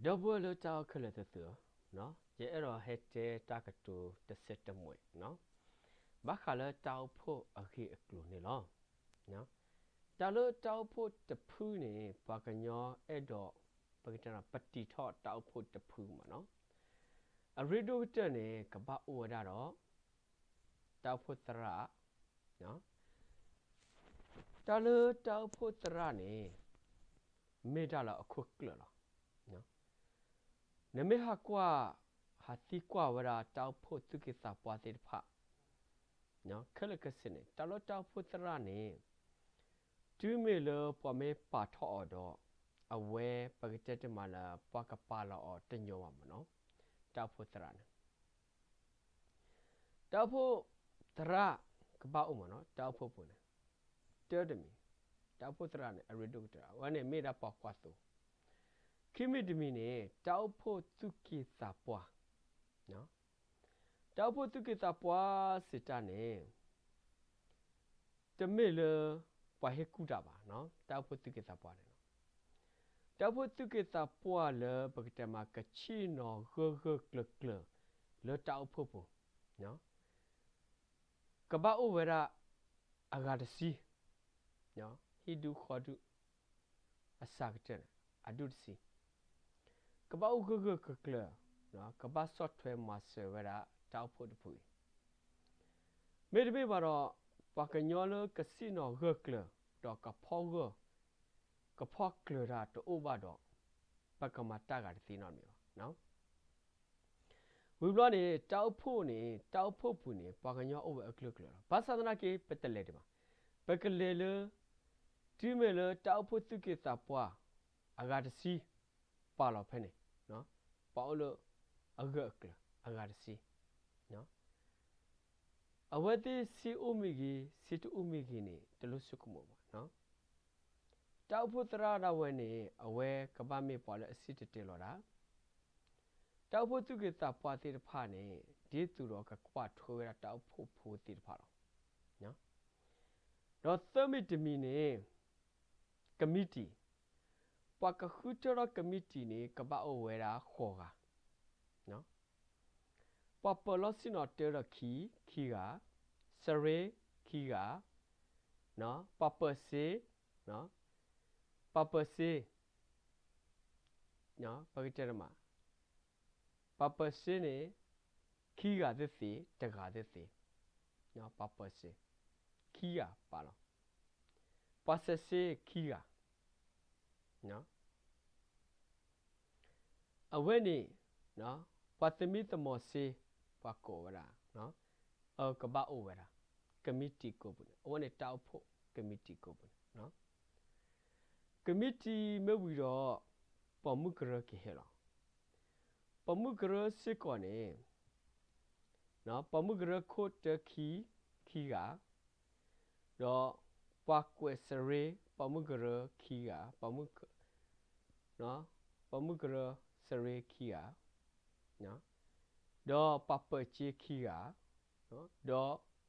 ဒီပုၢ်ဝဲၢ်လၢတၢ်အဲၣ်ခဲလၢာ်သ့ၣ်ဧၢ, ယအဲၣ်ဒိးဟဲတဲတၢ်ကတိၤတစဲးတမှဲာ်, ဘၣ်ဃးလၢတၢ်အိၣ်ဖှိၣ်အဂ့ၢ်အကျိၤန့ၣ်လီၤ. တၢ်လၢတၢ်အိၣ်ဖှိၣ်တဖုန့ၣ် ပှၤကညီအဲၣ်ဒိး ပကတဲ ပတံာ်ထီၣ်တၢ်အိၣ်ဖှိၣ်တဖုမးနီၤ. အရ့ဒိၣ်ကတၢၢ်န့ၣ် ကဘၣ်အိၣ်ဝဲဒၣ်ဒီး တၢ်အိၣ်ဖှိၣ်သရၣ်, တၢ်လၢတၢ်အိၣ်ဖှိၣ်သရၣ်န့ၣ် မ့ၢ်တၢ်လၢအခိၣ်ကျၢၢ်လီၤ. နမ့ၢ်ဟးကွၢ် ဟးသံကွၢ်ဝဲဒၣ်တၢ်အိၣ်ဖှိၣ်သူၣ်က့သးပှၢ်သ့ၣ်တဖၣ် ခဲလၢာ်ခဲဆ့န့ၣ် တၢ်လၢတၢ်အိၣ်ဖှိၣ်သရၣ်န့ၣ် တုၤမ့ၢ်လၢပှၤမ့ၢ်ပာ်ထီၣ်အီၤဒီး အဝဲပကတဲတမးလၢ ပှၤကပာ်လီၤအီၤတညီဘၣ်မးနီၤ, တၢ်အိၣ်ဖှိၣ်သရၣ်န့ၣ် တၢ်အိၣ်ဖှိၣ်သရၣ်ကဘၣ်အိၣ်မးနီၤ, တၢ်အိၣ်ဖှိၣ်ပူၤန့ၣ်, တၢတမံၤ, တၢ်အိၣ်ဖှိၣ်သရၣ်န့ၣ် အရ့ဒိၣ်ကတၢၢ် အဝဲန့ၣ်မ့ၢ်ဒၣ်ပှၤကွၢ်သိ, ခံမံၤတမံၤန့ၣ် တၢ်အိၣ်ဖှိၣ်သူၣ်က့သးပှၢ်, တၢ်အိၣ်ဖှိၣ်သူၣ်က့သးပှၢ်စံးတၢ်န့ၣ် တမ့ၢ်လၢ ပှၤဟ့ၣ်ကူၣ်တၢ်ဘၣ်, တၢ်အိၣ်ဖှိၣ်သူၣ်က့သးပှၢ်န့ၣ်လီၤ. တၢ်အိၣ်ဖှိၣ်သူၣ်က့သးပှၢ်လၢပကတဲမး ကဆ့ၣ်နီၤဂၢၢ်ဂၢၢ်ကျၢၤကျၢၤ လၢတၢ်အိၣ်ဖှိၣ်ပူၤ, ကဘၣ်အိၣ်ဝဲဒၣ် အဂၤတဆံ, ဟံၣ်ဒူၣ်ဃီဒူၣ် အစှၤကတၢၢ်န့ၣ် အဒူၣ်တဆံ, ကဘၣ်အိၣ်ဂၢၢ်ဂၢၢ်ကျၢၤကျၢၤ, ကဘၣ်ဆီၣ်ထွဲမၤစၢၤဝဲဒၣ်တၢ်အိၣ်ဖှိၣ်တဖုအံၤ, မ့တမ့ၢ်ဘၣ်ဒီး ပှၤကညီလၢကဆ့ၣ်နီၤဂၢၢ်ကျၢၤ ဒီးကဖီၣ်ဂၢၢ် ကဖီၣ်ကျၢၤတၢ်တအိၣ်ဘၣ်ဒီး ပကမၤတၢ်ဂၤတသ့နီတမံၤဘၣ်. ဝံၤဘျီန့ၣ် တၢ်အိၣ်ဖှိၣ်န့ၣ် တၢ်အိၣ်ဖှိၣ်ပူၤန့ၣ် ပှၤကညီအိၣ်ဝဲအကျၢၢ်ကျၢၤလီၤ. ဘၣ်ဆၣ်သနာ်က့ ပတလဲၤဒံးဘၣ်. ပကလဲၤလၢ တုၤမ့ၢ်လၢတၢ်အိၣ်ဖှိၣ်သူၣ်က့သးပှၢ် အဂၤတဆံ ပာ်လီၤဖဲန့ၣ်, ပှၤအိၣ်လၢအဂၢၢ်အကျၢၤ အဂၤတဆံ အဝဲသ့ၣ်ဆ့အိၣ်မ့ၢ်ဂ့ၤ ဆ့တအိၣ်မ့ၢ်ဂ့ၤန့ၣ် တလိၣ်ဆိကမိၣ်ဘၣ်. တၢ်အိၣ်ဖှိၣ်သရၣ်ဒၣ်ဝဲန့ၣ် အဝဲကဘၣ်မ့ၢ်ပှၤလၢအစံၣ်တဲၤတဲလီၤတၢ်, တၢ်အိၣ်ဖှိၣ်သူၣ်က့သးပှၢ်သ့ၣ်တဖၣ်န့ၣ် ဒ်သိးဒီးကကွၢ်ထွဲဝဲဒၣ်တၢ်အိၣ်ဖှိၣ်ဖိသ့ၣ်တဖၣ်လီၤ. ဒီးသၢမံၤတမံၤန့ၣ် ကမံးတံာ်, ပှၤကဃုထၢထီၣ်ကမံးတံာ်န့ၣ် ကဘၣ်အိၣ်ဝဲဒၣ်ဃိးဂၤ, ပှၤပၢၤလီၢ်ဆ့ၣ်နီၤတၢဒီးခံ, ခံဂၤ, စရ့ခံဂၤ, ပှၤပၢၤစ့, ပှၤပၢၤစ့, ပကတဲတမး, ပှၤပၢၤစ့န့ၣ် ခံဂၤသ့ၣ်သ့ၣ် တဂၤသ့ၣ်သ့ၣ်, ပှၤပၢၤစ့ ခံဂၤပာ်လီၤ, ပှၤစဲးစ့ခံဂၤ အဝဲန့ၣ် ပှၤသမံသမိးစ့ ပှၤကိးဝဲဒၣ် အကဘၣ်အိၣ်ဝဲဒၣ် ကမံးတံာ်ကိးပူၤန့ၣ်, အဝဲန့ၣ်တၢ်အိၣ်ဖှိၣ်ကမံးတံာ်ကိးပူၤန့ၣ်, ကမံးတံာ်မ့ၢ်ဝံၤဒီး ပိာ်မုၣ်ကရၢကဟဲလီၤ. ပိာ်မုၣ်ကရၢစ့ၢ်ကီးန့ၣ် ပိာ်မုၣ်ကရၢခိၣ်တၢခံ ခံဂၤ, ဒီးပှၤကွဲးစရ့ ပိာ်မုၣ်ကရၢခံဂၤ, ပိာ်မုၣ်ကရၢစရ့ခံဂၤ, ဒီးပှၤပၢၤစ့ခံဂၤ, ဒီး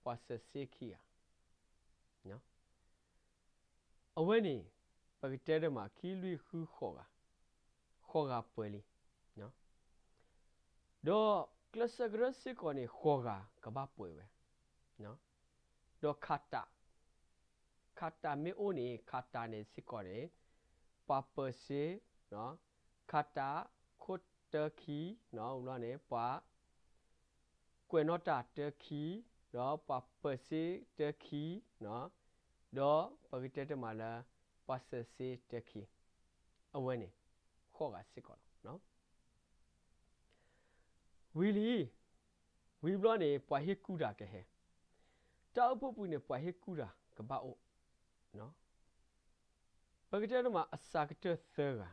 ပှၤစဲးစ့ခံဂၤ အဝဲန့ၣ် ပကတဲတမး ခံလွံၢ်ဃုဃိးဂၤ, ဃိးဂၤပှဲၤလံ. ဒီးကျဲးစၢးကရၢစ့ၢ်ကီးန့ၣ် ဃိးဂၤကဘၣ်ပှဲၤဝဲ, ဒီးခးတး, ခးတးမ့ၢ်အိၣ်န့ၣ် ခးတးန့ၣ်စ့ၢ်ကီးန့ၣ် ပှၤပၢၤစ့, ခးတးခိၣ်တၢခံ, ဘျီန့ၣ် ပှၤ ကွဲးနီၣ်တၢ်တၢခံ, ဒီးပှၤပၢၤစ့တၢခံ, ဒီးပကတဲတမးလၢ ပှၤစဲးစ့တၢခံ, အဝဲန့ၣ် ဃိးဂၤစ့ၢ်ကီးလီၤ. ဝံၤလံ, ဝံၤဘျီန့ၣ် ပှၤဟ့ၣ်ကူၣ်တၢ်ကဟဲ, တၢ်အိၣ်ဖှိၣ်ပူၤန့ၣ် ပှၤဟ့ၣ်ကူၣ်တၢ်ကဘၣ်အိၣ် ပကတဲတမး အစှၤကတၢၢ်သၢဂၤ,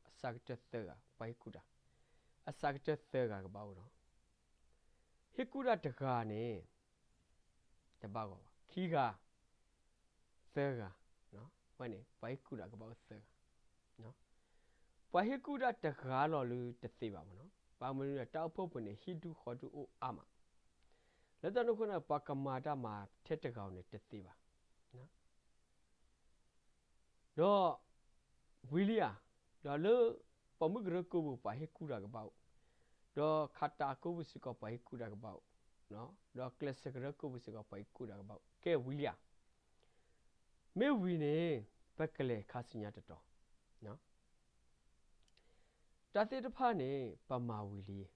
အစှၤကတၢၢ်သၢဂၤ ပှၤဟ့ၣ်ကူၣ်တၢ်, အစှၤကတၢၢ်သၢဂၤကဘၣ်အိၣ်လီၤ. ဟ့ၣ်ကူၣ်တၢ်တဂၤန့ၣ် တဘၣ်ဂီၢ်ဘၣ်, ခံဂၤ, သၢဂၤ, ဝဲန့ၣ် ပှၤဟ့ၣ်ကူၣ်တၢ်ကဘၣ်အိၣ်သၢဂၤ, ပှၤဟ့ၣ်ကူၣ်တၢ်တဂၤလီၤလၢတသ့ဘၣ်မးနီၤ, ဘၣ်မနုၤဒီး တၢ်အိၣ်ဖှိၣ်ပူၤန့ၣ် ဟံၣ်ဒူၣ်ဃီဒူၣ်အိၣ်အါမး, လၢတၢ်န့ၣ်အဃိန့ၣ် ပှၤကမၤတၢ်မၤထဲတဂၤဧိၤန့ၣ်တသ့ဘၣ်. ဒီး ဝံၤလံဧါ, ဒီးလၢ ပိာ်မုၣ်ကရၢကိးပူၤ ပှၤဟ့ၣ်ကူၣ်တၢ်ကဘၣ်အိၣ်, ဒီးခးတးကိးပူၤစ့ၢ်ကီး ပှၤဟ့ၣ်ကူၣ်တၢ်ကဘၣ်အိၣ်, ဒီးကျဲးစၢးကရၢကိးပူၤစ့ၢ်ကီး ပှၤဟ့ၣ်ကူၣ်တၢ်ကဘၣ်အိၣ်, ကဲဝံၤလံဧါ. မ့ၢ်ဝံၤန့ၣ် ပကလဲၤခါဆူညါတတီၤ, တၢ်သ့ၣ်တဖၣ်န့ၣ် ပမၤဝံၤလံ, ဒီး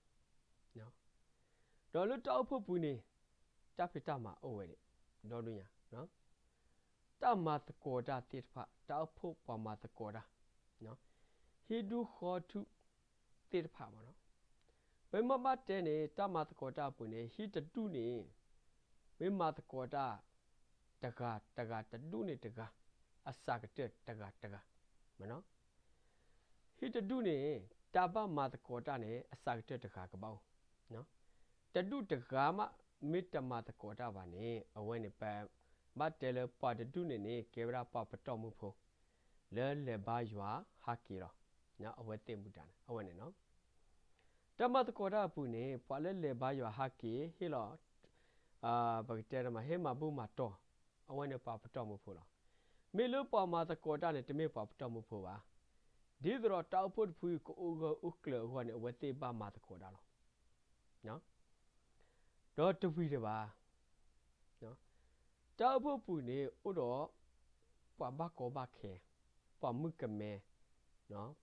လၢတၢ်အိၣ်ဖှိၣ်ပူၤန့ၣ် တၢ်ဖံးတၢ်မၤအိၣ်ဝဲဒၣ် ဒီဒူၣ်ညါ, တၢ်မၤသကိးတၢ်သ့ၣ်တဖၣ် တၢ်အိၣ်ဖှိၣ်ပှၤမၤသကိးတၢ်, ဟံးဒူၣ်ဃီထူၣ်သ့ၣ်တဖၣ်မ့ၢ်နီၤ, ပမ့ၢ်ဘၣ်တဲန့ၣ် တၢ်မၤသကိးတၢ်အပူၤန့ၣ် ဟံးတဒူၣ်န့ၣ် မ့ၢ်မၤသကိးတၢ် တဂၤတဂၤ တဒူၣ်န့ၣ်တဂၤ အစှၤကတၢၢ်တဂၤတဂၤ, မ့ၢ်နီၤ. ဟံးတဒူၣ်န့ၣ် တၢ်ဘၣ်မၤသကိးတၢ်န့ၣ် အစှၤကတၢၢ်တဂၤကဘၣ်အိၣ်, တဒူၣ်တဂၤမး မ့ၢ်တမၤသကိးတၢ်ဘၣ်န့ၣ် အဝဲန့ၣ် ပဘၣ်တဲလၢပှၤတဒူၣ်န့ၣ်န့ၣ် ကဲဝဲဒၣ်ပှၤပတီၢ်မုၢ်ဖိ လၢလဲၤဘါယွၤဟးက့ၤလီၤ, အဝဲသ့ၣ်မူဒါန့ၣ် အဝဲန့ၣ်နီၤ. တၢ်မၤသကိးတၢ်အပူၤန့ၣ် ပှၤလၢလဲၤဘါယွၤဟးက့ၤ ဟ့ၣ်လီၤ ပကတဲတမး ဟ့ၣ်မၤဘူၣ်မၤတီၢ်, အဝဲန့ၣ်ပှၤပတီၢ်မုၢ်ဖိလီၤ. မ့ၢ်လၢပှၤမၤသကိးတၢ်န့ၣ် တမ့ၢ်ပှၤပတီၢ်မုၢ်ဖိဘၣ်. ဒ်သိးဒီးတၢ်အိၣ်ဖှိၣ်တဖုကအိၣ်ဂၢၢ်အိၣ်ကျၢၤအဂီၢ်န့ၣ် အဝဲသ့ၣ်ဘၣ်မၤသကိးတၢ်လီၤ. ဒီးတဝံၤဒံးဘၣ် တၢ်အိၣ်ဖှိၣ်ပူၤန့ၣ် အိၣ်ဒီးပှၤဘၣ်ကီဘၣ်ခဲ, ပှၤမုၣ်ကမဲ,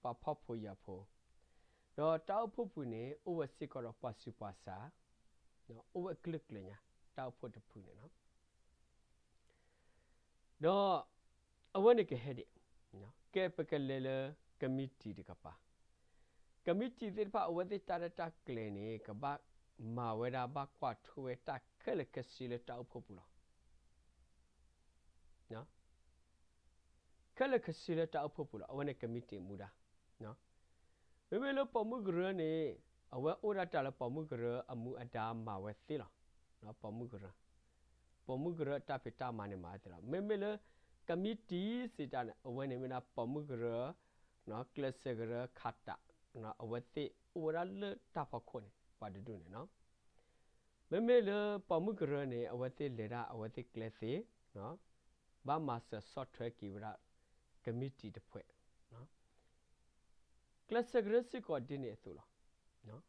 ပှၤဖှီၣ်ဖိယာ်ဖိ, ဒီးတၢ်အိၣ်ဖှိၣ်ပူၤန့ၣ် အိၣ်ဝဲစ့ၢ်ကီးဒီးပှၤဆူးပှၤဆါ, အိၣ်ဝဲအကလုာ်ကလုာ်ညါ တၢ်အိၣ်ဖှိၣ်တဖုန့ၣ်လီၤ. ဒီးအဝဲန့ၣ်ကဟဲဒံး, ကဲပကလဲၤလၢကမံးတံာ်တကပၤ, ကမံးတံာ်သ့ၣ်တဖၣ် အဝဲသ့ၣ်တၢ်ရဲၣ်တၢ်ကျဲၤန့ၣ် ကဘၣ်မၤဝဲဒၣ် ဘၣ်ကွၢ်ထွဲဝဲတၢ်ခဲလၢာ်ခဲဆ့လၢတၢ်အိၣ်ဖှိၣ်ပူၤလီၤ. ခဲလၢာ်ခဲဆ့လၢတၢ်အိၣ်ဖှိၣ်ပူၤလီၤ. အဝဲန့ၣ်ကမံးတံာ်မူဒါ, မ့မ့ၢ်လၢပိာ်မုၣ်ကရၢန့ၣ် အဝဲအိၣ်ဒၣ်တၢ်လၢပိာ်မုၣ်ကရၢအမူအဒါမၤဝဲသ့လီၤ. ပိာ်မုၣ်ကရၢ, ပိာ်မုၣ်ကရၢအတၢ်ဖံးတၢ်မၤန့ၣ်မၤဝဲသ့လီၤ. မ့မ့ၢ်လၢကမံးတံာ်စံးတၢ်န့ၣ် အဝဲန့ၣ်မ့ၢ်ဒၣ်ပိာ်မုၣ်ကရၢ, ကျဲးစၢးကရၢခးတး, အဝဲသ့ၣ်အိၣ်ဝဲဒၣ်လၢတၢ်ဖီခိၣ်န့ၣ် ပှၤတဒူၣ်န့ၣ်လီၤ. မ့မ့ၢ်လၢပိာ်မုၣ်ကရၢန့ၣ် အဝဲသ့ၣ်လဲၤဒၣ်အဝဲသ့ၣ်ကျဲသ့, ဘၣ်မၤစၢၤဆီၣ်ထွဲက့ၤဝဲဒၣ် ကမံးတံာ်တဖု, ကျဲးစၢးကရၢစ့ၢ်ကီးဒ်န့ၣ်အသိးလီၤ.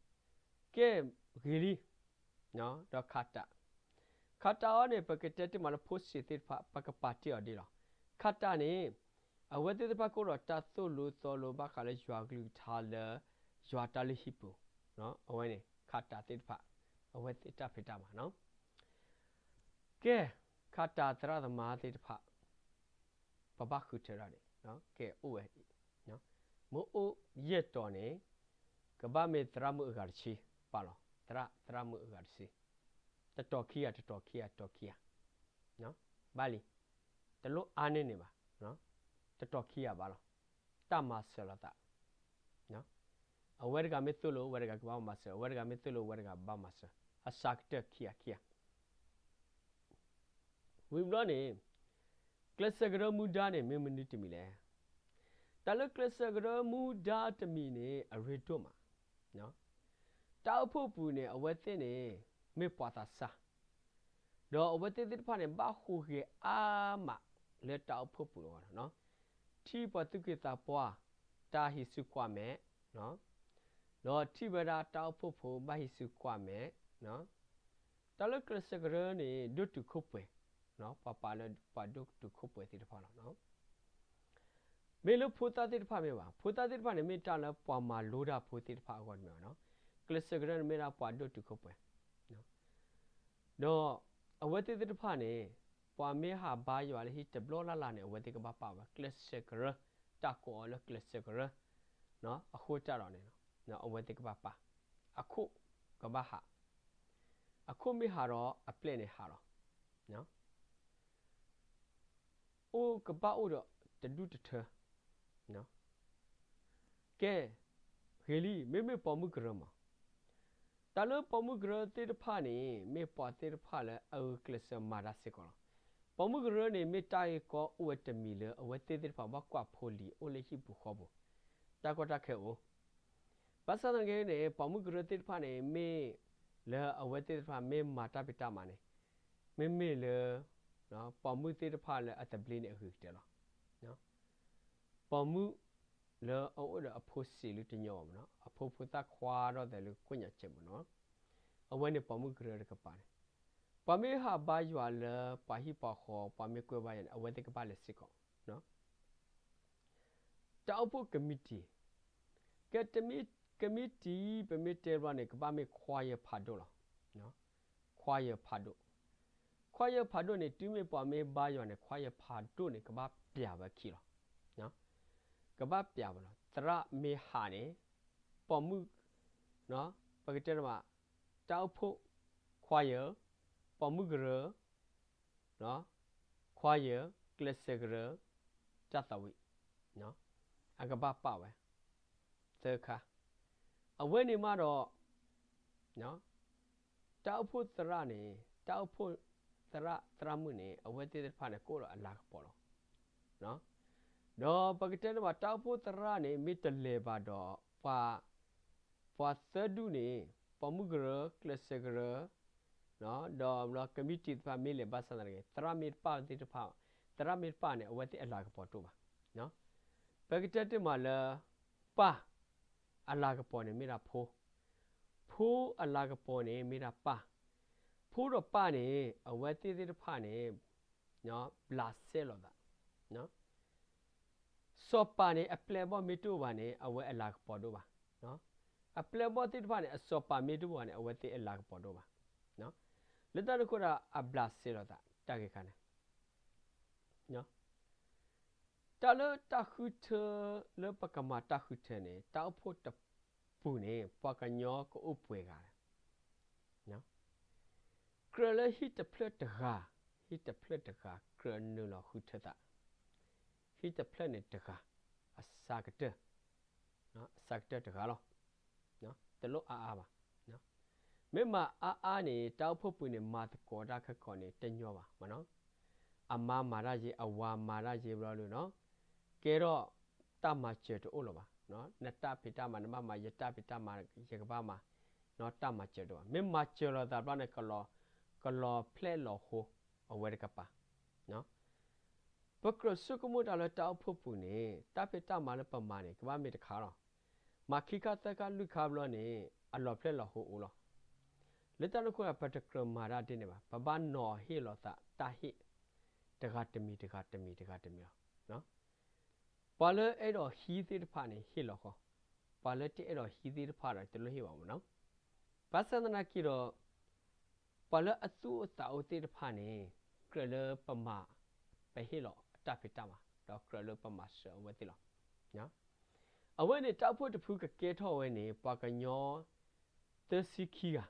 ကဲဂ့ၤလံ, ဒီးခးတး, ခးတးအီၤန့ၣ် ပကတဲတ့ၢ်မးလၢဖိစ့ၤသ့ၣ်တဖၣ် ပကပာ်တ့ၢ်အီၤဒ်လီၤ. ခးတးန့ၣ် အဝဲသ့ၣ်တဖၣ်ကအိၣ်ဒီးတၢ်သိၣ်လိသီလိဘၣ်ဃးလၢယွၤကလုၢ်ကထါလၢ ယွၤတၢ်လုၢ်ဟံၣ်ပူၤ, အဝဲန့ၣ် ခးတးသ့ၣ်တဖၣ် အဝဲသ့ၣ်တၢ်ဖံးတၢ်မၤနီၤ. ကဲ, ခးတးသရၣ်သမါသ့ၣ်တဖၣ် ပဘၣ်ဃုထၢထီၣ်န့ၣ်, ကဲအိၣ်ဝဲ, မ့ၢ်အိၣ်ယဲၢ်တီၤန့ၣ် ကဘၣ်မ့ၢ်သရၣ်မုၣ်အဂၤတဆံ ပာ်လီၤ, သရၣ်, သရၣ်မုၣ်အဂၤတဆံ, တတီၤခံဂၤ, တတီၤခံဂၤ, တတီၤခံဂၤ, ဘၣ်လံ, တလိၣ်အါန့ၢ်န့ၣ်ဘၣ်, တတီၤခံဂၤဘၣ်လီၤ. တၢ်မၤစၢၤလိာ်သး အဝဲတဂၤမ့ၢ်သိၣ်လိ အဝဲတဂၤကဘၣ်မၤစၢၤ, အဝဲတဂၤမ့ၢ်သိၣ်လိ အဝဲတဂၤဘၣ်မၤစၢၤ, အစှၤကတၢၢ်ခံဂၤခံဂၤ. ဝံၤဘျီန့ၣ် ကျဲးစၢးကရၢမူဒါန့ၣ် မ့ၢ်မနုၤတမံၤလဲၣ်. တၢ်လၢကျဲးစၢးကရၢမူဒါတမံၤန့ၣ် အရ့ဒိၣ်မး, တၢ်အိၣ်ဖှိၣ်ပူၤန့ၣ် အဝဲသ့ၣ်န့ၣ် မ့ၢ်ပှၤသးစၢ် ဒီးအဝဲသ့ၣ်သ့ၣ်တဖၣ်န့ၣ် ဘၣ်ဟူးဂဲၤအါမးလၢတၢ်အိၣ်ဖှိၣ်ပူၤလီၤ. ထံၣ်ပှၤသူၣ်က့သးပှၢ် တၢ်ဟံးစုကွၢ်မဲာ်, ဒီးထံၣ်ဝဲဒၣ်တၢ်အိၣ်ဖှိၣ်ဖိဘၣ်ဟံးစုကွၢ်မဲာ်, တၢ်လၢကျဲးစၢးကရၢန့ၣ် ဒိၣ်တုာ်ခိၣ်ပှဲၤ, ပှၤပာ်လၢပှၤဒိၣ်တုာ်ခိၣ်ပှဲၤသ့ၣ်တဖၣ်လီၤ. မ့ၢ်လၢဖိသၣ်သ့ၣ်တဖၣ်မ့ၢ်ဘၣ်, ဖိသၣ်သ့ၣ်တဖၣ်န့ၣ် မ့ၢ်တၢ်လၢပှၤမၤလိတၢ်ဖိသ့ၣ်တဖၣ်အဂီၢ်တမ့ၢ်ဘၣ်နီၤ, ကျဲးစၢးကရၢန့ၣ်မ့ၢ်ဒၣ်ပှၤဒိၣ်တုာ်ခိၣ်ပှဲၤ, ဒီးအဝဲသ့ၣ်သ့ၣ်တဖၣ်န့ၣ် ပှၤမ့ၢ်ဟးဘါယွၤလၢဟံၣ်တဘျီလၢ်လၢ်န့ၣ် အဝဲသ့ၣ်ကဘၣ်ပာ်ဝဲ ကျဲးစၢးကရၢ, တၢ်ကိးအီၤလၢကျဲးစၢးကရၢ, အဃိတၢ်ဒီးန့ၣ် အဝဲသ့ၣ်ကဘၣ်ပာ်, အခိၣ်ကဘၣ်ဟး, အခိၣ်မ့ၢ်ဟးဒီးအပျဲၢ်န့ၣ်ဟးလီၤ. အိၣ်ကဘၣ်အိၣ်ဒီးတဒူၣ်တထၢ, ကဲ, ဂ့ၤလံ, မ့မ့ၢ်ပိာ်မုၣ်ကရၢမး, တၢ်လၢပိာ်မုၣ်ကရၢသ့ၣ်တဖၣ်န့ၣ် မ့ၢ်ပှၤသ့ၣ်တဖၣ်လၢအဂုာ်ကျဲးစၢးမၤတၢ်စ့ၢ်ကီးလီၤ. ပိာ်မုၣ်ကရၢန့ၣ် မ့ၢ်တၢ်ဂ့ၢ်ကီအိၣ်ဝဲတမံၤလၢအဝဲသ့ၣ်သ့ၣ်တဖၣ်ဘၣ်ကွၢ်ဖိလံၤအိၣ်လၢဟံၣ်ပူၤဃီပူၤ, တၢ်ကီတၢ်ခဲအိၣ် ဘၣ်ဆၣ်သနာ်က့န့ၣ် ပိာ်မုၣ်ကရၢသ့ၣ်တဖၣ်န့ၣ် မ့ၢ်လၢအဝဲသ့ၣ်တဖၣ်မ့ၢ်မၤတၢ်ဖံးတၢ်မၤန့ၣ် မ့မ့ၢ်လၢ ပိာ်မုၣ်သ့ၣ်တဖၣ်လၢအသဘျ့န့ၣ်အဂ့ၤကတၢၢ်လီၤ. ပိာ်မုၣ် လၢအအိၣ်ဒီးအဖိစံးလၢတညီဘၣ်မ့ၢ်နီၤ, အဖိဖိသၣ်ခွါထီၣ်သဲးလၢကိၣ်ညါစဲးမ့ၢ်နီၤ, အဝဲန့ၣ်ပိာ်မုၣ်ကရၢတကပၤန့ၣ်, ပှၤမ့ၢ်ဟးဘါယွၤလၢပှၤဟံၣ်ပှၤဃီ, ပှၤမ့ၢ်ကွဲဘါယွၤန့ၣ် အဝဲသ့ၣ်ကဘၣ်လဲၤစ့ၢ်ကီး တၢ်အိၣ်ဖှိၣ်ကမံးတံာ်, ကဲ ကမံးတံာ် ပမ့ၢ်တဲဘျီန့ၣ် ကဘၣ်မ့ၢ်ခွါယၢၤဖးဒိၣ်လီၤ. ခွါယၢၤဖးဒိၣ်, ခွါယၢၤဖးဒိၣ်န့ၣ် တုၤမ့ၢ်ပှၤမ့ၢ်ဘါယွၤန့ၣ် ခွါယၢၤဖးဒိၣ်န့ၣ် ကဘၣ်ပျးဝဲခံလီၤ. ကဘၣ်ပျးဝဲလီၤ. သရၣ်မ့ၢ်ဟးန့ၣ် ပိာ်မုၣ်, ပကတဲတမး တၢ်အိၣ်ဖှိၣ်, ခွါယၢၤ, ပိာ်မုၣ်ကရၢ, ခွါယၢၤ, ကျဲးစၢးကရၢ, တၢ်သးဝံၣ်, အကဘၣ်ပာ်ဝဲ, သၢခါ, အဝဲန့ၣ်မးဒီး တၢ်အိၣ်ဖှိၣ်သရၣ်န့ၣ် တၢ်အိၣ်ဖှိၣ်သရၣ်သရၣ်မုၣ်န့ၣ် အဝဲသ့ၣ်တဖၣ်န့ၣ် ကအိၣ်ဒီးအလၤကပီၤလီၤ. ဒီးပကတဲတမး တၢ်အိၣ်ဖှိၣ်သရၣ်န့ၣ် မ့ၢ်တလဲၤဘၣ်ဒီး ပှၤ, ပှၤသၢဒူၣ်န့ၣ် ပိာ်မုၣ်ကရၢ, ကျဲးစၢးကရၢ, ဒီးကမံးတံာ်သ့ၣ်တဖၣ်မ့ၢ်လဲၤဘၣ်ဆၣ်သနာ်က့ သရၣ်မ့ၢ်တပာ်သ့ၣ်တဖၣ်, သရၣ်မ့ၢ်တပာ်န့ၣ် အဝဲသ့ၣ်အလၤကပီၤတအိၣ်ဘၣ်. ပကတဲတမးလၢ ပၢ်အလၤကပီၤန့ၣ်မ့ၢ်ဒၣ်ဖိ, ဖိအလၤကပီၤန့ၣ်မ့ၢ်ဒၣ်ပၢ်, ဖိဒီးပၢ်န့ၣ် အဝဲသ့ၣ်သ့ၣ်တဖၣ်န့ၣ် ဘျးစဲလိာ်သး စီၤပၤန့ၣ် အပျဲၢ်အဘီၣ်မ့ၢ်တအိၣ်ဘၣ်န့ၣ် အဝဲအလၤကပီၤတအိၣ်ဘၣ်. အပျဲၢ်အဘီၣ်သ့ၣ်တဖၣ်န့ၣ် အစီၤပၤမ့ၢ်တအိၣ်ဘၣ်န့ၣ် အဝဲသ့ၣ်အလၤကပီၤတအိၣ်ဘၣ်. လၢတၢ်န့ၣ်အဃိဒီး အဘျးစဲလိာ်သး တၢ်ဂ့ၢ်ခါန့ၣ် တၢ်လၢတၢ်ဃုထၢ လၢပကမၤတၢ်ဃုထၢန့ၣ် တၢ်အိၣ်ဖှိၣ်တပူၤန့ၣ် ပှၤကညီကအိၣ်ပှဲၤဂၤလဲၣ်. ကြၢးလၢဟံၣ်တဖျၢၣ်တဂၤ, ဟံၣ်တဖျၢၣ်တဂၤ ကြၢးနုာ်လီၤဃုထၢသး, ဟံၣ်တဖျၢၣ်န့ၣ်တဂၤ, အစှၤကတၢၢ်, အစှၤကတၢၢ်တဂၤလီၤ. တလိၣ်အါအါဘၣ်. မ့ၢ်မၤအါအါန့ၣ် တၢ်အိၣ်ဖှိၣ်ပူၤန့ၣ် မၤသကိးတၢ်ခဲကီးန့ၣ် တညီဘၣ်မ့ၢ်နီၤ. အမါမၤတၢ်ယ့ အဝၤမၤတၢ်ယ့ဘျီဒုးနီၤ, ကဲထီၣ်တၢ်မၤစၢၤတအိၣ်လၢၤဘၣ်. နတၢ်ဖံးတၢ်မၤ နဘၣ်မၤ ယတၢ်ဖံးတၢ်မၤ ယကဘၣ်မၤ, တၢ်မၤစၢၤတအိၣ်ဘၣ်. မ့ၢ်မၤစၢၤလိာ်သးဘျီန့ၣ် ကလီၤဖျဲၣ်လီၤဟိ အဝဲတကပၤ ပကြၢးဆိကမိၣ်တၢ်လၢတၢ်အိၣ်ဖှိၣ်ပူၤန့ၣ် တၢ်ဖံးတၢ်မၤလၢပမၤန့ၣ် ကဘၣ်မ့ၢ်တခါလီၤ. မၤခံခါသၢခါလွံၢ်ခါဘျီန့ၣ် အလီၤဖျဲၣ်လီၤဟိအိၣ်လီၤ. လၢတၢ်န့ၣ်အဃိဒီး ပတကြၢးမၤတၢ်ဒ်န့ၣ်ဘၣ်. ပဘၣ်နီၤဟ့ၣ်လိာ်သးတၢ်ဟ့ၣ် တဂၤတမံၤ တဂၤတမံၤ တဂၤတမံၤလီၤ. ပှၤလၢအဲၣ်ဒိးဟံးသ့ၣ်တဖၣ်န့ၣ် ဟ့ၣ်လီၤဃီ, ပှၤလၢတအဲၣ်ဒိးဟံးသ့ၣ်တဖၣ်ဒီး တလိၣ်ဟ့ၣ်ဘၣ်မ့ၢ်နီၤ. ဘၣ်ဆၣ်သနာ်က့ဒီး ပှၤလၢအသူၣ်အိၣ်သးအိၣ်သ့ၣ်တဖၣ်န့ၣ် ကြၢးလၢပမၤ ပဟ့ၣ်လီၤအတၢ်ဖံးတၢ်မၤ ဒီးကြၢးလၢပမၤစၢၤအဝဲသ့ၣ်လီၤ. အဝဲန့ၣ် တၢ်အိၣ်ဖှိၣ်တဖုကကဲထီၣ်ဝဲန့ၣ် ပှၤကညီ သၢဆံခံဂၤ,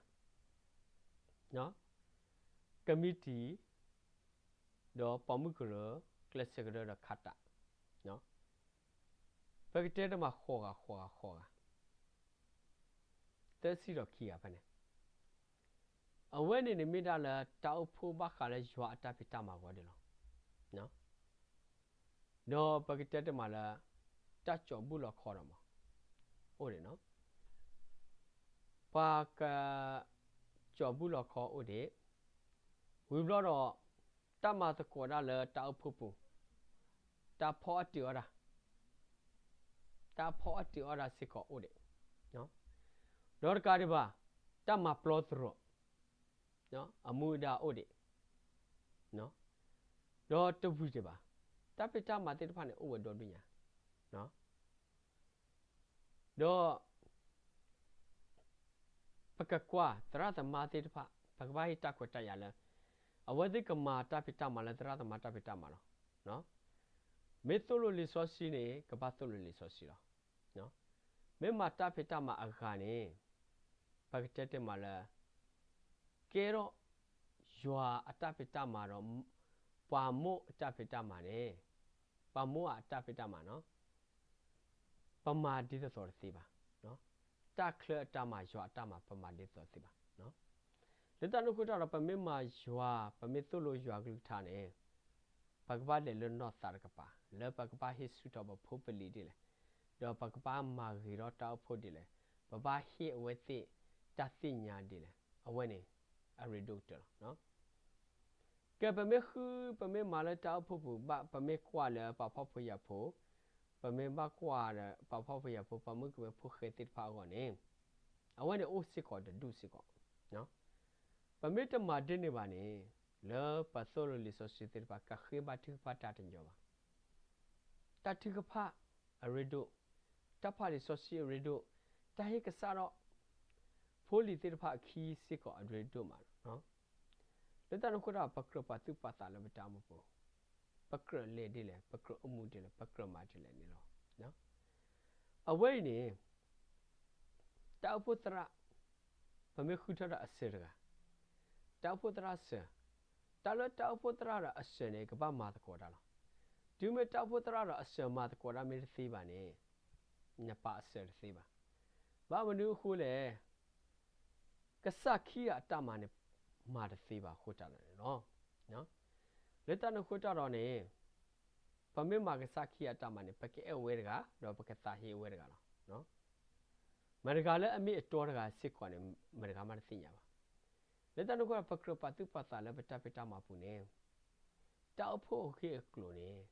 ကမံးတံာ်, ဒီးပိာ်မုၣ်ကရၢ, ကျဲးစၢးကရၢဒီးခးတး, ပကတဲတမးဃိးဂၤ ဃိးဂၤ ဃိးဂၤ သၢဆံဒီးခံဂၤဖဲန့ၣ်, အဝဲန့ၣ်န့ၣ်မ့ၢ်ဒၣ်လၢတၢ်အိၣ်ဖှိၣ်ဘၣ်ဃးလၢယွၤအတၢ်ဖံးတၢ်မၤအဂီၢ်ဒၣ်လီၤ. ဒီးပကတဲတမးလၢ တၢ်ကၠီၤဘူၣ်လီၤခီဒီးမး အိၣ်ဒံးနီၤ, ပှၤက ကၠီၤဘူၣ်လီၤခီအိၣ်ဒံး, ဝံၤဘျီဒီး တၢ်မၤသကိးတၢ်လၢတၢ်အိၣ်ဖှိၣ်ပူၤ, တၢ်ဖီအီၣ်တ့ၤအီၣ်တၢ်, တၢ်ဖီအီၣ်တ့ၤအီၣ်တၢ်စ့ၢ်ကီးအိၣ်ဒံး, ဒီးတကးဒံးဘၣ် တၢ်မၤပျီသရိာ် အမူအဒါအိၣ်ဒံး, ဒီးတဝံၤဒံးဘၣ်, တၢ်ဖံးတၢ်မၤသ့ၣ်တဖၣ်န့ၣ် အိၣ်ဝဲဒီဒူၣ်ညါ, ဒီး ပကကွၢ်သရၣ်သမါသ့ၣ်တဖၣ် ပကဘၣ်ဟ့ၣ်တၢ်ခွဲးတၢ်ယာ်လၢ အဝဲသ့ၣ်ကမၤတၢ်ဖံးတၢ်မၤလၢသရၣ်သမါတၢ်ဖံးတၢ်မၤလီၤ. မ့ၢ်သိၣ်လိလံာ်စီဆှံန့ၣ် ကဘၣ်သိၣ်လိလံာ်စီဆှံလီၤ. မ့ၢ်မၤတၢ်ဖံးတၢ်မၤအဂၤန့ၣ် ပကတဲတ့ၢ်မးလၢ ကဲထီၣ် ယွၤအတၢ်ဖံးတၢ်မၤဒီး ပှၤမိၢ်အတၢ်ဖံးတၢ်မၤန့ၣ်, ပှၤမိၢ်အတၢ်ဖံးတၢ်မၤနီၤ, ပမၤဒ်သိးသိးတသ့ဘၣ်. တၢ်ချၢအတၢ်မၤ ယွၤအတၢ်မၤ ပမၤဒ်သိးသိးတသ့ဘၣ်. လၢတၢ်န့ၣ်အဃိတၢ်ဒီး ပမ့ၢ်မၤယွၤ ပမ့ၢ်သိၣ်လိယွၤကလုၢ်ကထါန့ၣ် ပကဘၣ်လဲၤလၢနီၢ်သးတကပၤ လၢပကဘၣ်ဟ့ၣ်ဆူၣ်ထီၣ်ပဖိပလံၤဒ်လဲၣ်, ဒီးပကဘၣ်မၤဂ့ၤထီၣ်တၢ်အိၣ်ဖှိၣ်ဒ်လဲၣ်, ပဘၣ်ဟ့ၣ်အဝဲသ့ၣ်တၢ်သ့ၣ်ညါဒ်လဲၣ်, အဝဲန့ၣ် အရ့ဒိၣ်ကတၢၢ်လီၤ. ကဲ ပမ့ၢ်ဃု ပမ့ၢ်မၤလၢတၢ်အိၣ်ဖှိၣ်ပူၤဘၣ် ပမ့ၢ်ကွၢ်လၢပှၤဖှီၣ်ဖိယာ်ဖိ ပမ့ၢ်ဘၣ်ကွၢ်ဒီး ပှၤဖှီၣ်ဖိယာ်ဖိ ပှၤမုၣ်ကမဲဖိဃဲသ့ၣ်တဖၣ်အဂီၢ်န့ၣ်, အဝဲန့ၣ်အိၣ်စ့ၢ်ကီးတဒူၣ်စ့ၢ်ကီး. ပမ့ၢ်တမၤဒ်န့ၣ်ဘၣ်န့ၣ်, လၢပသိၣ်လိလံာ်စီဆှံသ့ၣ်တဖၣ် ကဃ့ဘါထုကဖၣ်တၢ်တညီဘၣ်. တၢ်ထုကဖၣ်အရ့ဒိၣ်, တၢ်ဖးလံာ်စီဆှံအရ့ဒိၣ်, တၢ်ဟ့ၣ်ကစၢ်ဒီး ဖိလံၤသ့ၣ်တဖၣ်အခံစ့ၢ်ကီးအရ့ဒိၣ်မးလီၤ. လၢတၢ်န့ၣ်အဃိဒီး ပကြၢးပာ်သူၣ်ပာ်သးလၢပတၢ်အိၣ်မူပူၤ, ပကြၢးလဲၤဒ်လဲၣ်, ပကြၢးအိၣ်မူဒ်လဲၣ်, ပကြၢးမၤဒ်လဲၣ်န့ၣ်လီၤ. အဝဲအံၤန့ၣ် တၢ်အိၣ်ဖှိၣ်သရၣ်, ပမ့ၢ်ဃုထၢဒီးအစၢၤတဂၤ, တၢ်အိၣ်ဖှိၣ်သရၣ်စၢၤ, တၢ်လၢတၢ်အိၣ်ဖှိၣ်သရၣ်ဒီးအစၢၤန့ၣ် ကဘၣ်မၤသကိးတၢ်လီၤ. တုၤမ့ၢ်တၢ်အိၣ်ဖှိၣ်သရၣ်ဒီးအစၢၤမၤသကိးတၢ်မ့ၢ်တသ့ဘၣ်န့ၣ်, နပာ်အစၢၤတသ့ဘၣ်. ဘၣ်မနုၤအဃိလဲၣ်, ကစၢ်ခံဂၤအတၢ်မၤန့ၣ် မၤတသ့ဘၣ်အဃိတၢ်ဒီးန့ၣ်လီၤ. လၢတၢ်န့ၣ်အဃိတၢ်ဒီးန့ၣ်, ပမ့ၢ်မၤကစၢ်ခံဂၤအတၢ်မၤန့ၣ် ပကအဲၣ်ဝဲတဂၤ ဒီးပကသးဟ့အဝဲတဂၤလီၤ. မတၤတဂၤလၢအမ့ၢ်အတီတဂၤစ့ၢ်ကီးန့ၣ် မတၤတဂၤမးတသ့ၣ်ညါဘၣ်. လၢတၢ်န့ၣ်အဃိဒီး ပကြၢးပာ်သူၣ်ပာ်သးလၢပတၢ်ဖံးတၢ်မၤပူၤန့ၣ်, တၢ်အိၣ်ဖှိၣ်အဂ့ၢ်အကျိၤန့ၣ်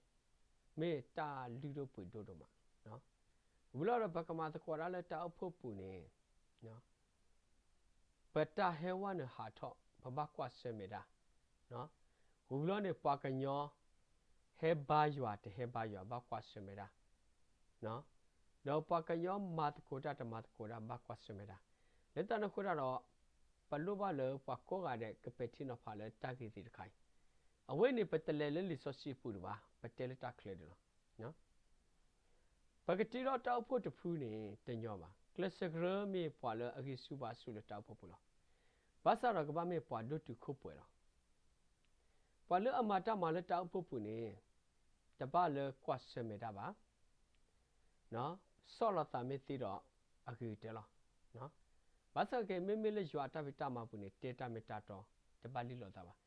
မ့ၢ်တၢ်လုၢ်ဒိၣ်ပှ့ၤဒိၣ်ဒိၣ်မး. ဝံၤလီၤဒီး ပကမၤသကိးတၢ်လၢတၢ်အိၣ်ဖှိၣ်ပူၤန့ၣ်, ပတၢ်ဟဲဝဲနုာ်ဟးထီၣ် ပဘၣ်ကွၢ်ဆၢၣ်မဲာ်တၢ်, ဝံၤလီၤန့ၣ် ပှၤကညီ ဟဲဘါယွၤတဟဲဘါယွၤ ဘၣ်ကွၢ်ဆၢၣ်မဲာ်တၢ်, ဒီးပှၤကညီမၤသကိးတၢ်တမၤသကိးတၢ် ဘၣ်ကွၢ်ဆၢၣ်မဲာ်တၢ်. လၢတၢ်န့ၣ်အဃိတၢ်ဒီး ပလိၣ်ဘၣ်လၢပှၤကိးဂၤဒဲး ကပဲာ်ထံနီၤဖးလၢတၢ်ဂ့ၢ်သ့ၣ်တခါအံၤ, အဝဲန့ၣ် ပတလဲၤလၢလံာ်စီဆှံအပူၤဒံးဘၣ်, ပတဲလၢတၢ်ချၢဒံးလီၤ. ပကတ့ထီၣ်တၢ်အိၣ်ဖှိၣ်တဖုန့ၣ် တညီဘၣ်. ကျဲးစၢးကရၢမ့ၢ်ပှၤလၢအဂံၢ်ဆူၣ်ဘါဆူၣ်လၢတၢ်အိၣ်ဖှိၣ်ပူၤလီၤ. ဘၣ်ဆၣ်ဒီးကဘၣ်မ့ၢ်ပှၤဒိၣ်တုာ်ခိၣ်ပှဲၤလီၤ. ပှၤလၢအမၤတၢ်မၤလၢတၢ်အိၣ်ဖှိၣ်ပူၤန့ၣ် တဘၣ်လၢကွၢ်ဆၢၣ်မဲာ်တၢ်ဘၣ်, ဆီၣ်လီၤသးမ့ၢ်သ့ဒီး အဂ့ၤကတၢၢ်လီၤ. ဘၣ်ဆၣ်က့ မ့မ့ၢ်လၢယွၤအတၢ်ဖံးတၢ်မၤပူၤန့ၣ် တဲတၢ်မ့ၢ်တၢ်တီ တဘၣ်လံၣ်လိာ်သးဘၣ်.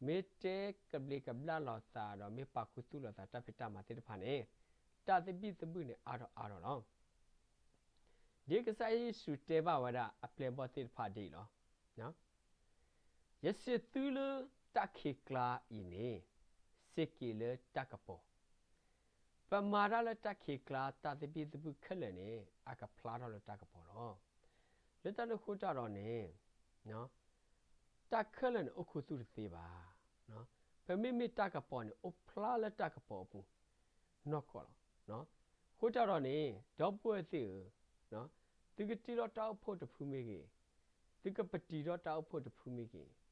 မ့ၢ်တဲကဘျံးကဘျၣ်လိာ်သးဒီး မ့ၢ်ပာ်ခူသူၣ်လိာ်သးတၢ်ဖံးတၢ်မၤသ့ၣ်တဖၣ်န့ၣ် တၢ်သဘံၣ်သဘုၣ်န့ၣ် အါထီၣ်အါထီၣ်လီၤ. ဒ်ကစၢ်ယ့ၣ်ၡူးတဲဘၣ်ဝဲဒၣ်အပျဲၢ်ဘီၣ်သ့ၣ်တဖၣ်ဒ်အံၤလီၤ. ယစံးသုလၢတၢ်ခံးကျါအံၤန့ၣ် စ့းက့ၤလၢတၢ်ကပီၤ, ပမၤတၢ်လၢတၢ်ခံးကျါ တၢ်သဘံၣ်သဘုၣ်ခဲလၢာ်န့ၣ် အကဖျါထီၣ်လၢတၢ်ကပီၤလီၤ. လၢတၢ်န့ၣ်အဃိတၢ်ဒီးန့ၣ် တၢ်ခဲလၢာ်န့ၣ် အိၣ်ခူသူၣ်တသ့ဘၣ်. ပမ့မ့ၢ်တၢ်ကပီၤန့ၣ် အိၣ်ဖျါလၢတၢ်ကပီၤအပူၤ နီၢ်ကီၢ်လီၤ. အဃိတၢ်ဒီးန့ၣ် ဒီပုၢ်ဝဲၢ်သ့ၣ်ဧၢ, သုကတ့ထီၣ်တၢ်အိၣ်ဖှိၣ်တဖုမ့ၢ်ဂ့ၤ, သုကပတံၤထီၣ်တၢ်အိၣ်ဖှိၣ်တဖုမ့ၢ်ဂ့ၤ,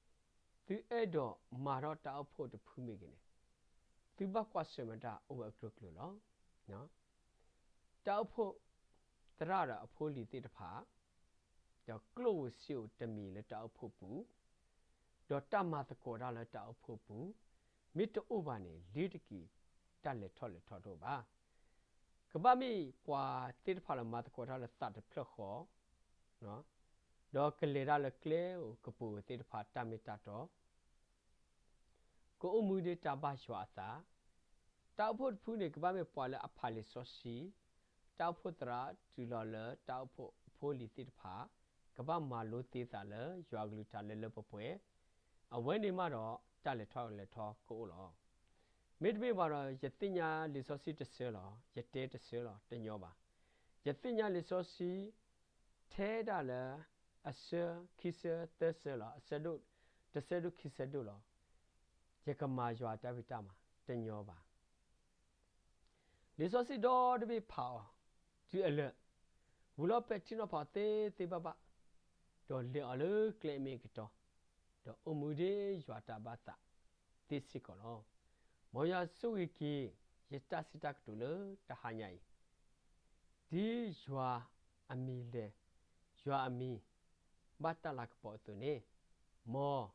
သုအဲၣ်ဒိးမၤထီၣ်တၢ်အိၣ်ဖှိၣ်တဖုမ့ၢ်ဂ့ၤန့ၣ်, သုဘၣ်ကွၢ်ဆၢၣ်မဲာ်တၢ်အိၣ်ဝဲအကျိၤကျိၤလီၤ. တၢ်အိၣ်ဖှိၣ်သရၣ်ဒီးအဖိလံၤသ့ၣ်တဖၣ် ဒီးကျိၣ်ဧိၤစ့ဧိၤတမံၤလၢတၢ်အိၣ်ဖှိၣ်ပူၤ, ဒီးတၢ်မၤသကိးတၢ်လၢတၢ်အိၣ်ဖှိၣ်ပူၤ မ့ၢ်တအိၣ်ဘၣ်န့ၣ် လ့ၤတက့ၤ တၢ်လဲၤထီၣ်လဲၤထီတအိၣ်ဘၣ်. ကဘၣ်မ့ၢ်ပှၤသ့ၣ်တဖၣ်လၢမၤသကိးတၢ်လၢသးတဖျၢၣ်ဃီ, ဒီးကလဲၤတၢ်လၢကျဲဧိၤကပူၤဧိၤသ့ၣ်တဖၣ်တၢ်မ့ၢ်တၢ်တီ ကအိၣ်မူဒ်တၢ်ဘၣ်ယွၤအသး, တၢ်အိၣ်ဖှိၣ်တဖုန့ၣ် ကဘၣ်မ့ၢ်ပှၤလၢအဖးလံာ်စီဆှံ, တၢ်အိၣ်ဖှိၣ်သရၣ်တုၤလီၤလၢတၢ်အိၣ်ဖှိၣ်ဖိလံၤသ့ၣ်တဖၣ်, ကဘၣ်မၤလိသ့သးလၢယွၤအကလုၢ်ကထါလၢလၢပှဲၤပှဲၤ, အဝဲန့ၣ်မးဒီး တၢ်လဲၤထီၣ်လဲၤထီကအိၣ်လီၤ. မ့တမ့ၢ်ဘၣ်ဒီး ယသ့ၣ်ညါလံာ်စီဆှံတဆၢလီၤ, ယတဲတဆၢလီၤ, တညီဘၣ်. ယသ့ၣ်ညါလံာ်စီဆှံ ထဲဒၣ်လၢ အဆၢ, ခံဆၢ, သၢဆၢလီၤ, အဆၢဒိၣ်, တဆၢဒိၣ်ခံဆၢဒိၣ်လီၤ. ယကမၤယွၤတၢ်ဖံးတၢ်မၤ တညီဘၣ်. လံာ်စီဆှံဒီတဘ့ၣ်ဖးအီၤ တုၤအလၢာ်, ဝံၤလီၤပဲာ်ထံနီၤဖးအီၤသ့သ့ဘၣ်ဘၣ်, ဒီးလဲၤအီၤလၢကျဲအမ့ၢ်အကတီၢ်, ဒီးအိၣ်မူဒ်ယွၤတၢ်ဘၣ်သးသ့စ့ၢ်ကီးလီၤ. မ်ယွၤဆိၣ်ဂ့ၤက့ၤ ယတၢ်စံးတၢ်ကတိၤလၢတဟါညါအံၤ, ဒ်ယွၤအမံၤလဲၣ်, ယွၤအမံၤဘၣ်တၢ်လၤကပီၤအသိးန့ၣ်, မ်ပ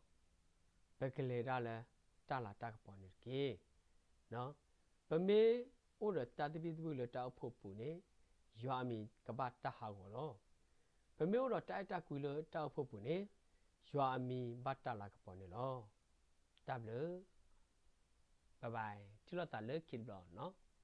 ကလဲၤတၢ်လၢတၢ်လၤတၢ်ကပီၤန့ၣ်တက့ၢ်. ပမ့ၢ်အိၣ်ဒီးတၢ်သဘံၣ်သဘုၣ်လၢတၢ်အိၣ်ဖှိၣ်ပူၤန့ၣ်, ယွၤအမံၤကဘၣ်တၢ်ဟးဂီၤလီၤ. ပမ့ၢ်အိၣ်ဒီးတၢ်အဲၣ်တၢ်ကွံလၢတၢ်အိၣ်ဖှိၣ်ပူၤန့ၣ်, ယွၤအမံၤဘၣ်တၢ်လၤကပီၤန့ၣ်လီၤ. တၢ်ဘျုး, bye bye, ထံၣ်လိာ်သးလၢခံတဘျီနီၤ.